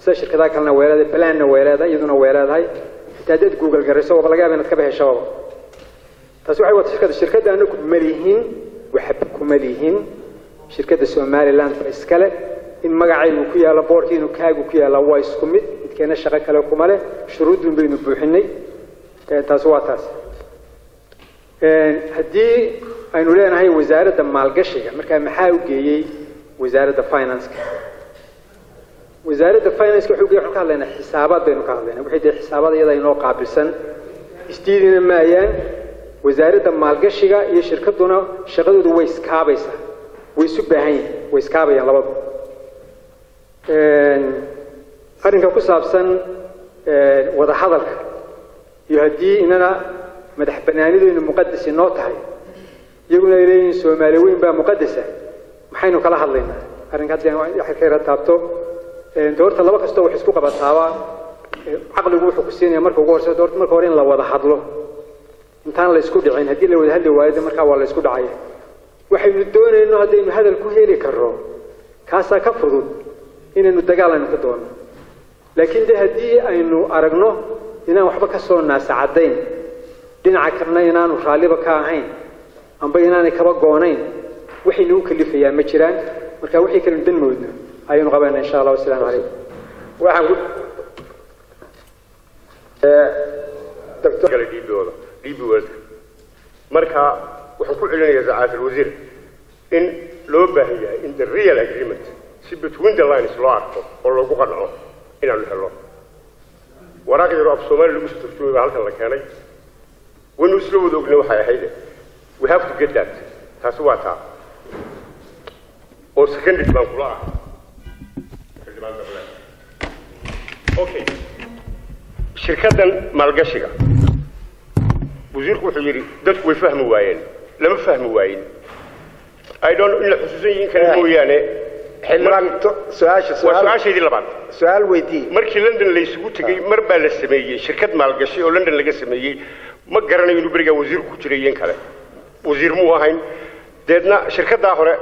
B: sida shirkadaha kalena way leedahay, planna way leedahay, iyaduna way leedahay. Xitaa haddaad Google garayso waba laga yaaba inaad kaba heshaba. Taasi waxay wata shirkadda anagu kuma lihin, waxba kuma lihin. Shirkadda Somaliland ba iskale. In magacaygu ku yaalo boardka, inuu kaagu ku yaalla waa isku mid, midkeena shaqo kale kuma leh, shuruuddun baynu buuxinay. Taasi waa taas. Haddii aynu leenahay wasaaradda maalgashiga, markaa maxaa u geeyey wasaaradda financeka? Wasaaradda financeka wuxuu geeyey, waxaan ka hadlaynaa xisaabaad baynu ka hadlaynaa, wixii dee xisaabaad iyada inoo qaabilsan. Isdiidina maayaan wasaaradda maalgashiga iyo shirkadduna, shaqadoodu way iskaabaysaa, way isu baahan yihin, way iskaabayaan labadu. Arrinka ku saabsan wadahadalka iyo haddii inana madax banaanideynu muqadas inoo tahay, iyaguna ay leeyihiin Soomaali weyn baa muqadasa, maxaynu kala hadlaynaa? Arrinka haddii aan ka yara taabto, doorta laba kastoo wax isku qabataaba, caqligu wuxuu ku siinaya marka ugu horeysa doorta marka hore in la wada hadlo intaan la isku dhicin. Haddii la wada hadli waayo de markaa waa la isku dhacaya. Waxaynu doonayno haddaynu hadal ku heli karro, kaasaa ka fudud inaynu dagaal aynu ku doonno. Laakiin de haddii aynu aragno inaan waxba ka soo naasacadayn, dhinaca kalena inaanu raalliba ka ahayn amba inaanay kaba goonayn, waxay nagu kalifayaa ma jiraan. Marka wixii kalenu dan moodno ayaynu qabanaa, insha Allah. Wasalaamu calaykum.
J: Waxaan ku
F: Doctor DP-ooda DP Worldka, marka waxaan ku celinayaa sacaadal wasiir in loo baahan yahay in the real agreement si between the lines loo arko oo loogu qanco inaanu helo. Waraaq yaroo af Soomaali lagu soo turjumay baa halkan la keenay, waynu isla wada ogna waxay ahayd. We have to get that. Taasi waa taa oo secondary baan kula ah xildhibaan Dable. Okay, shirkaddan maalgashiga wasiirku wuxuu yidhi dadku way fahmi waayeen. Lama fahmi waayin. I don't in la xusuusan yihiin kale mooyaane.
J: Xildhibaan, su-aasha.
F: Waa su-aashaydii labaad.
J: Su-aal weydii.
F: Markii London la isugu tegey mar baa la sameeyey shirkad maalgashi oo London laga sameeyey. Ma garanayo inuu berigaa wasiirku ku jiray in kale, wasiir muu ahayn. Deedna shirkaddaa hore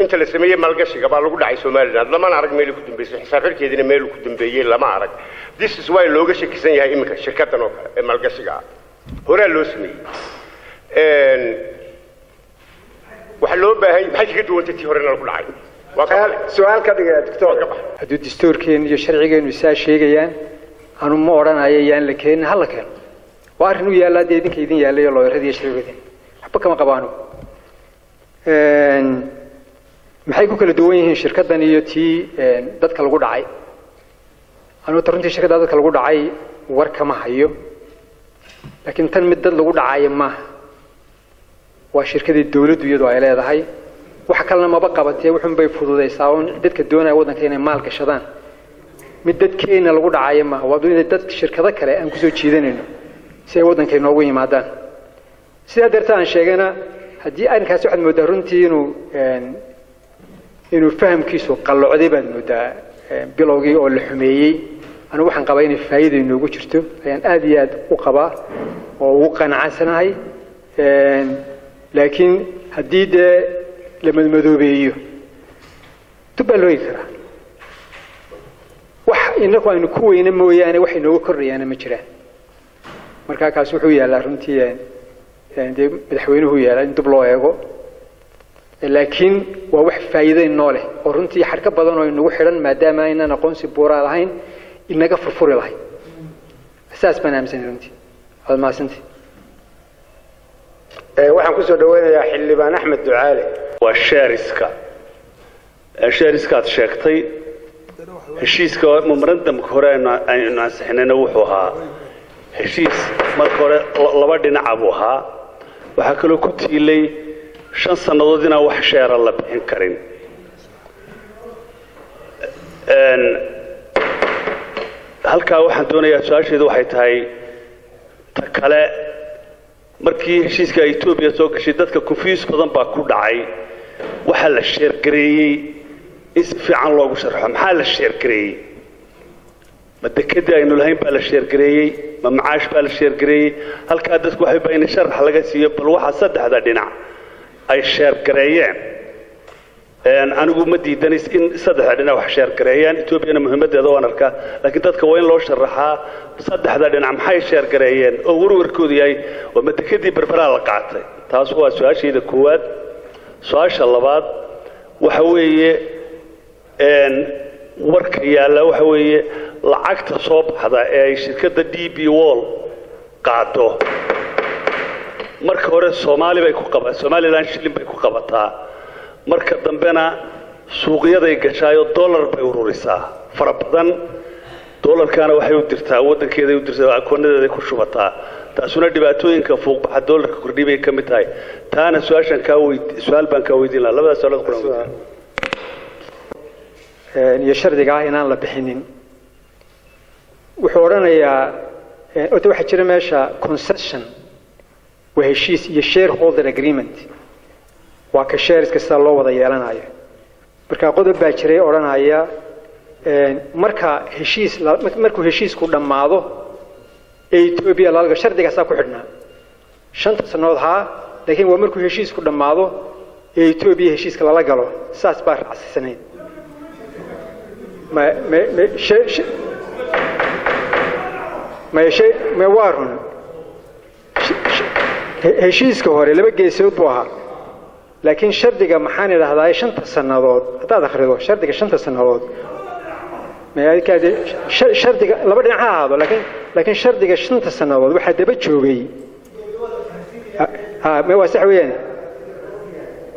F: inta la sameeyey maalgashiga baa lagu dhacay Somaliland, lamana arag meel ku dambeysay, xisaab xidhkeediina meel ku dambeeyey lama arag. This is why looga shakisan yahay iminka shirkaddan oo kale ee maalgashiga ah horaa loo sameeyey. Waxaa loo baahan, maxay kaga duwantay tii horena lagu dhacay? Waa ka baxay.
J: Su-aal ka dhigaya, doctor.
F: Waa ka baxay.
B: Hadduu dastuurkeenu iyo sharcigeenu isaa sheegayaan, anu ma odhanayo yaan la keenin, ha la keeno. Waa arrin u yaallaa dee idinka idin yaallay oo looyaradii iyo sharcigoodin, waxba kama qabaano. Maxay ku kala duwan yihiin shirkaddan iyo tii dadka lagu dhacay? Anugu ta runtii shirkadda dadka lagu dhacay war kama hayo, laakiin tan mid dad lagu dhacayo maaha. Waa shirkadii dawladdu iyadu ay leedahay, wax kalena maba qabatee, wuxun bay fududaysaa un dadka doonaya waddanka inay maal gashadaan. Mid dadkeena lagu dhacayo maaha, waa in dad shirkado kale aan kusoo jiidanayno si ay waddanka inoogu yimaadaan. Sidaa darteed aan sheegayna, haddii arrinkaasi waxaad mooddaa runtii inuu fahamkiisu qallocday baad mooddaa bilowgii oo la xumeeyey. Anigu waxaan qabaa inay faa'iida inoogu jirto, ayaan aad iyo aad u qabaa oo ugu qanacsanahay. Laakiin haddii dee la madmadoobeeyo Dib baa loo eegi karaa. Wax inaku aynu ku weyne mooyaane wax inooga kordhayaana ma jiraan. Marka kaas wuxuu yaallaa runtii dee madaxweynuhu yaallaa in dib loo eego, laakiin waa wax faa'iido inoo leh oo runtii xadhka badan oo inagu xidhan, maadaama aynaan aqoonsi buuraa lahayn, inaga furfuri lahayn. Saas baan aaminsanay runtii. Waad mahadsantahay.
J: Waxaan kusoo dhaweynayaa Xildhibaan Axmed Ducaale.
M: Waa shares-ka, shares-kaad sheegtay. Heshiiska memorandumka hore aynu ansixinayna wuxuu ahaa heshiis marka hore laba dhinaca buu ahaa. Waxaa kaloo ku tiilay 5 sannadood inaan wax share la bixin karin. Halkaa waxaan doonayaa, su-aasheedu waxay tahay ta kale: markii heshiiska Etoobiya soo gashay, dadka confuse badan baa ku dhacay. Waxaa la share gareeyey in si fiican loogu sharxo. Maxaa la share gareeyey? Ma dekedii aynu lahayn baa la share gareeyey? Ma macaash baa la share gareeyey? Halkaa dadku waxay baa in sharax laga siiyo bal waxa saddexda dhinac ay share gareeyeen. Anigu ma diidanis in saddexda dhinac wax share gareeyaan, Etoobiyana muhiimaddeeda waan arkaa, laakiin dadka waa in loo sharaxaa saddexda dhinac maxay share gareeyeen oo warwarkoodu yahay waa ma dekedii Berberaa la qaatay. Taas waa su-aashayda koowaad. Su-aasha labaad waxa weeye, warka yaalla waxa weeye lacagta soo baxda ee ay shirkadda DP World qaado, marka hore Soomaali bay ku qaba, Somaliland shilin bay ku qabataa, marka dambena suuqyaday gashaayo dollar bay ururisaa fara badan. Dollarkaana waxay u dirtaa waddankeeday u dirtaa, akoonadeeday ku shubataa. Taasuna dhibaatooyinka fuuqbaxa dollarka kordhi bay ka mid tahay. Taana su-aashan kaa weyd su-aal baan kaa weydiin lahaa. Labadaas su-aalood quran.
B: Iyo shardiga ah inaan la bixinin, wuxuu odhanayaa horta waxaa jira meesha concession, waa heshiis, iyo shareholder agreement, waa ka shareska sida loo wada yeelanayo. Marka qodob baa jiray odhanaya marka heshiis markuu heshiisku dhammaado ee Etoobiya lalaga, shardigaasaa ku xidhnaa 5-ta sannadood haa, laakiin waa markuu heshiisku dhammaado ee Etoobiya heshiiska lala galo. Saas baa raacsisanayd. Ma ma ma ma ma waa run, heshiiska hore laba geesood buu ahaa, laakiin shardiga maxaan idhahdaa 5-ta sannadood haddaad akhrido shardiga 5-ta sannadood, shardiga laba dhinac ha ahaado, laakiin shardiga 5-ta sannadood waxaa daba joogay. Ha, waa sax weeyaan.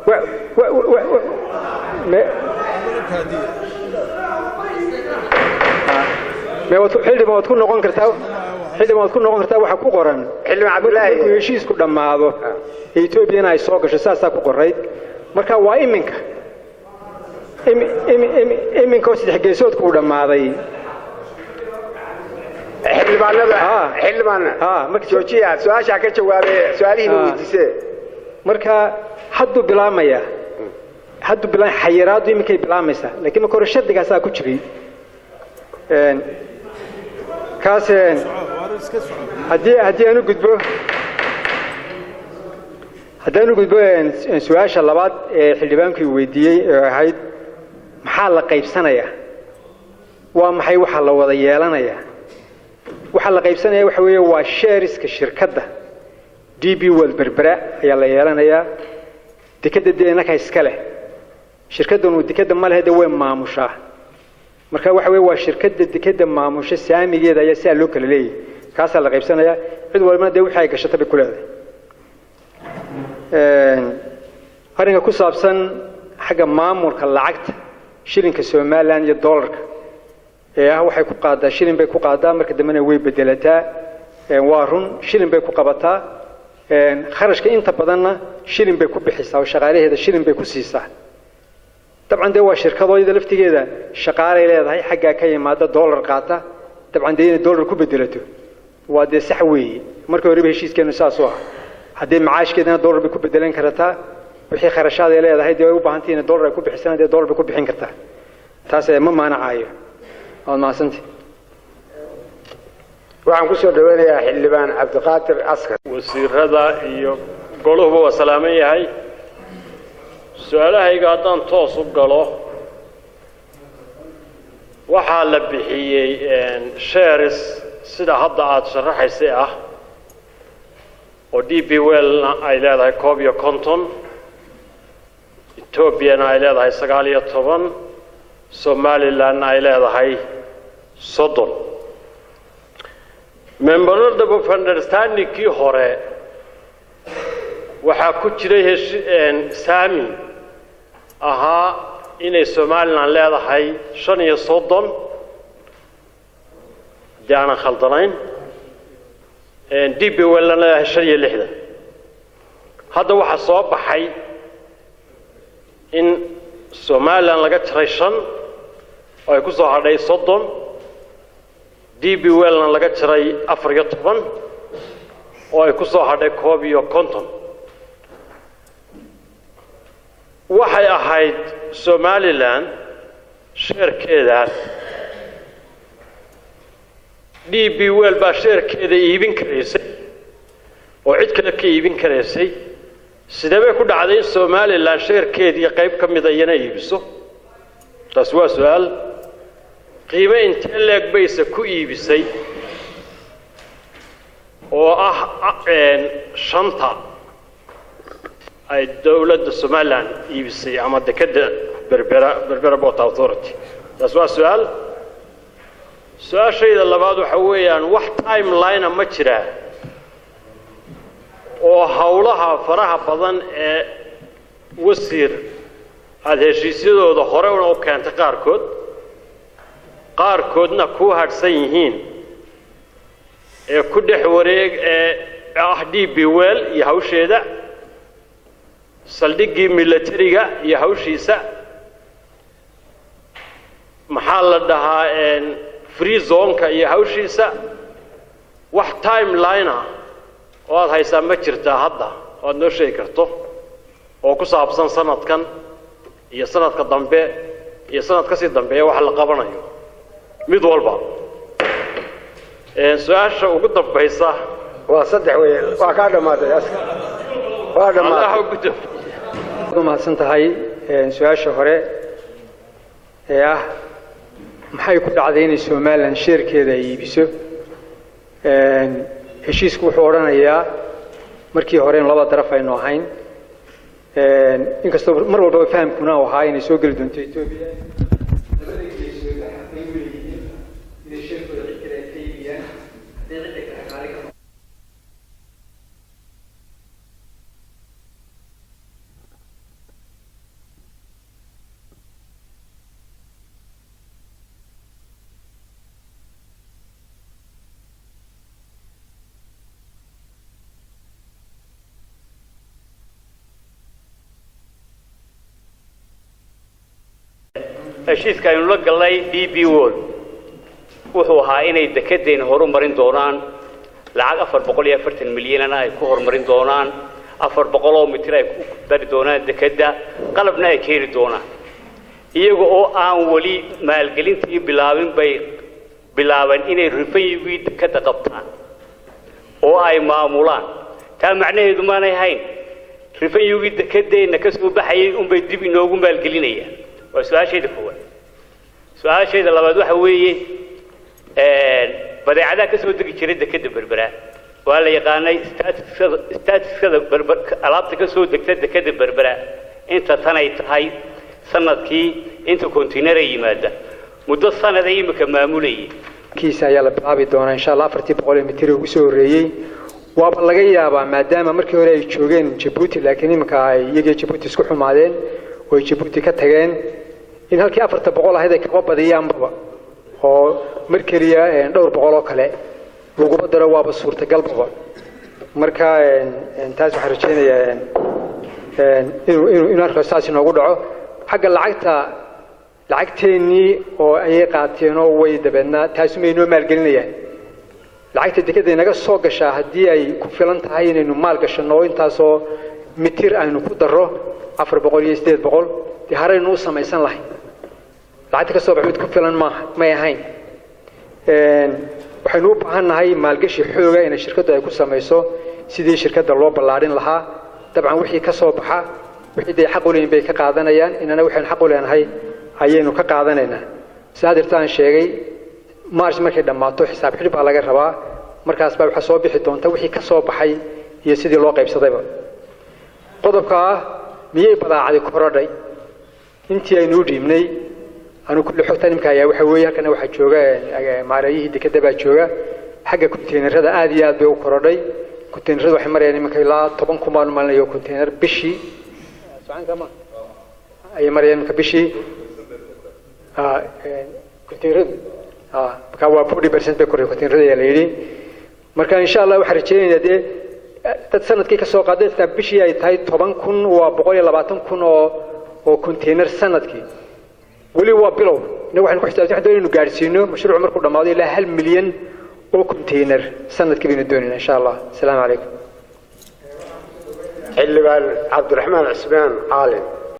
B: Wa wa wa me me waad xildhibaan waad ku noqon kartaa, xildhibaan waad ku noqon kartaa. Waxaa ku qoran
J: Xildhibaan Cabdullaahi,
B: markuu heshiisku dhammaado ee Etoobiyana ay soo gasho, saasaa ku qorayd. Marka waa iminka iminka oo saddex geesoodku uu dhammaaday.
J: Xildhibaanada, xildhibaan, joojiya, su-aashaa ka jawaabay su-aalihiina weydiisee.
B: Marka hadduu bilaabmaya, hadduu bilaa xayiraaddu iminkay bilaamaysaa, laakiin marka hore shardigaasaa ku jiray. Kaas haddii aan u gudbo su-aasha labaad ee xildhibaankii weydiiyey ee ahayd maxaa la qaybsanayaa, waa maxay waxaa la wada yeelanayaa? Waxaa la qaybsanaya waxa weeye waa shareska shirkadda DP World Berbera ayaa la yeelanayaa. Dekadda dee innaka iska leh, shirkaddanu dekadda ma lehe, de way maamushaa. Marka waxa weeye waa shirkadda dekadda maamusha saamigeeda ayaa sidaa loo kala leeyahay, kaasaa la qaybsanayaa. Cid walbana dee wixii ay gashata bay ku leedahay. Arrinka ku saabsan xagga maamulka lacagta shilinka Somaliland iyo dollarka ee ah waxay ku qaadaa shilin bay ku qaadaa, marka dambena way bedelataa, waa run. Shilin bay ku qabataa, kharashka inta badanna shilin bay ku bixisaa oo shaqaalaheeda shilin bay ku siisaa. Dabcan dee waa shirkadooyada laftigeeda shaqaalay leedahay xaggaa ka yimaada, dollar qaata. Dabcan dee inay dollar ku bedelato waa dee sax weeye. Markii horeba heshiiskeenu saas u ah. Haddii macaashkeedana dollar bay ku bedelan kartaa, wixii kharashaad ay leedahay dee way u baahantahay inay dollar ay ku bixisana, dee dollar bay ku bixin kartaa. Taas ma maanacayo. Waad mahadsantahay.
J: Waxaan kusoo dhaweynayaa Xildhibaan Cabdiqaadir Askar.
N: Wasiirada iyo goluhuba waa salaaman yahay. Su-aalahayga haddaan toos u galo. Waxaa la bixiyey shares sida hadda aada sharaxaysay ah, oo DP Worldna ay leedahay 51, Etoobiyana ay leedahay 19, Somalilandna ay leedahay 30. Memorandum of understandingkii hore waxaa ku jiray heshi saami ahaa inay Somaliland leedahay 35, haddii aanan khaldanayn, DP Worldna leedahay 65. Hadda waxaa soo baxay in Somaliland laga jaray 5 oo ay ku soo hadhay 30, DP Worldna laga jaray 14 oo ay ku soo hadhay 51. Waxay ahayd Somaliland sharekeedaas DP World baa sharekeeda iibin karaysay oo cid kale ka iibin karaysay. Sidee bay ku dhacday in Somaliland sharekeedii qayb ka mida iyana iibiso? Taas waa su-aal. Qiime intee leeg bayse ku iibisay oo ah shanta ay dowladda Somaliland iibisay ama dekadda Berbera, Berbera Port Authority? Taas waa su-aal. Su-aashayda labaad waxa weeyaan, wax timeline ma jiraa oo howlaha faraha badan ee wasiir aada heshiisyadooda hore una u keentay, qaarkood qaarkoodna ku hadhsan yihiin, ee ku dhex wareeg ee ah DP World iyo hawsheeda, saldhiggii militariga iyo hawshiisa, maxaa la dhahaa, free zoneka iyo hawshiisa, wax timeline ah oo aada haysaa ma jirtaa hadda oo aad noo sheegi karto oo ku saabsan sanadkan iyo sanadka dambe iyo sanad kasii dambeeya waxa la qabanayo mid walba? Su-aasha ugu dambaysa.
J: Waa saddex wey, waa kaa dhammaatay, waa dhammaatay.
B: Waad umahadsan tahay. Su-aasha hore ee ah maxay ku dhacday inay Somaliland sharekeeda ay iibiso, heshiisku wuxuu odhanayaa markii hore in laba daraf aynu ahayn, inkastoo mar walbaba fahamkuna u ahaa inay soo geli doonto Etoobiya. Labada geesood xaqay u leeyihiin inay sharekooda cid kale ay ka iibiyaan hadday cidda kale raali ka.
O: Heshiiska aynu la gallay DP World wuxuu ahaa inay dekedeena horumarin doonaan, lacag 440 milyanana ay ku horumarin doonaan, 400 oo mitir ay ku dari doonaan dekedda, qalabna ay keeni doonaan. Iyaga oo aan weli maalgelintii bilaabin bay bilaabeen inay revenuegii dekedda qabtaan oo ay maamulaan. Taa macnaheedu maanay hayn revenuegii dekedeenna ka soo baxayay unbay dib inoogu maalgelinayaan. Waa su-aashayda koowaad. Su-aashayda labaad waxa weeye, badeecadaha ka soo degi jiray dekedda Berbera waa la yaqaanay. Statisticsada Berber, alaabta ka soo degta dekedda Berbera inta tanay tahay sanadkii, inta container ay yimaada, muddo sanada imika maamulayay.
B: Kiisa ayaa la bilaabi doonaa insha Allah. 400-ii ee mitir ugu soo horreeyey waaba laga yaabaa, maadaama markii hore ay joogeen Jabuuti, laakiin iminka ay iyagii Jabuuti isku xumaadeen oo ay Jabuuti ka tageen, in halkii 400 ahayd ay kaba badiyaanbaba oo mar keliya dhowr boqol oo kale laguba daro, waaba suurtagalbaba. Marka taas waxaan rajaynayaa inuu arkaas saas inoogu dhaco. Xagga lacagta, lacagteennii oo ayay qaateen oo way dabeedna taasumay inoo maalgelinayaan. Lacagta dekeda inaga soo gashaa haddii ay ku filan tahay inaynu maal gashanno oo intaasoo mitir aynu ku darro, 400 iyo 800, dee haraynu u samaysan lahayn. Lacagta ka soo bax mid ku filan maaha, may ahayn. Waxaynu u baahan nahay maalgashi xooga inay shirkaddu ay ku samayso sidii shirkadda loo ballaadhin lahaa. Dabcan wixii ka soo baxa, wixii dee xaq u leeyihin bay ka qaadanayaan, inana waxaynu xaq u leenahay ayaynu ka qaadanaynaa. Sidaa dirtaan sheegay, March markay dhammaato xisaab xidh baa laga rabaa. Markaas baa waxaa soo bixi doonta wixii ka soo baxay iyo sidii loo qaybsadayba. Qodobka ah miyay badaacadi korodhay intii aynu u dhiibnay? Anu kulli xogta nimka ayaa waxa weeye, halkana waxaa jooga maareeyihii dekeda baa jooga. Xagga konteynerada aad iyo aad bay u korodhay. Konteynerada waxay marayaan iminka ilaa 10,000 baan u malinayo konteyner bishii ayay marayaan iminka bishii konteyneradu. Marka waa 40% bay koray konteynerada ayaa la yidhi. Marka insha Allah waxaan rajeynaynaa dee dad sanadkii ka soo qaaday xitaa bishii ay tahay 10,000, waa 120,000 oo konteyner sanadkii. Weli waa bilow. Innagu waxaynu ku xisaabtan waxaan doonaynu gaadhsiino mashruucu markuu dhammaado ilaa 1 milyan oo konteyner sanadkii baynu doonaynaa insha Allah. Asalaamu calaykum.
J: Xildhibaan Cabdiraxmaan Cismaan Caalin.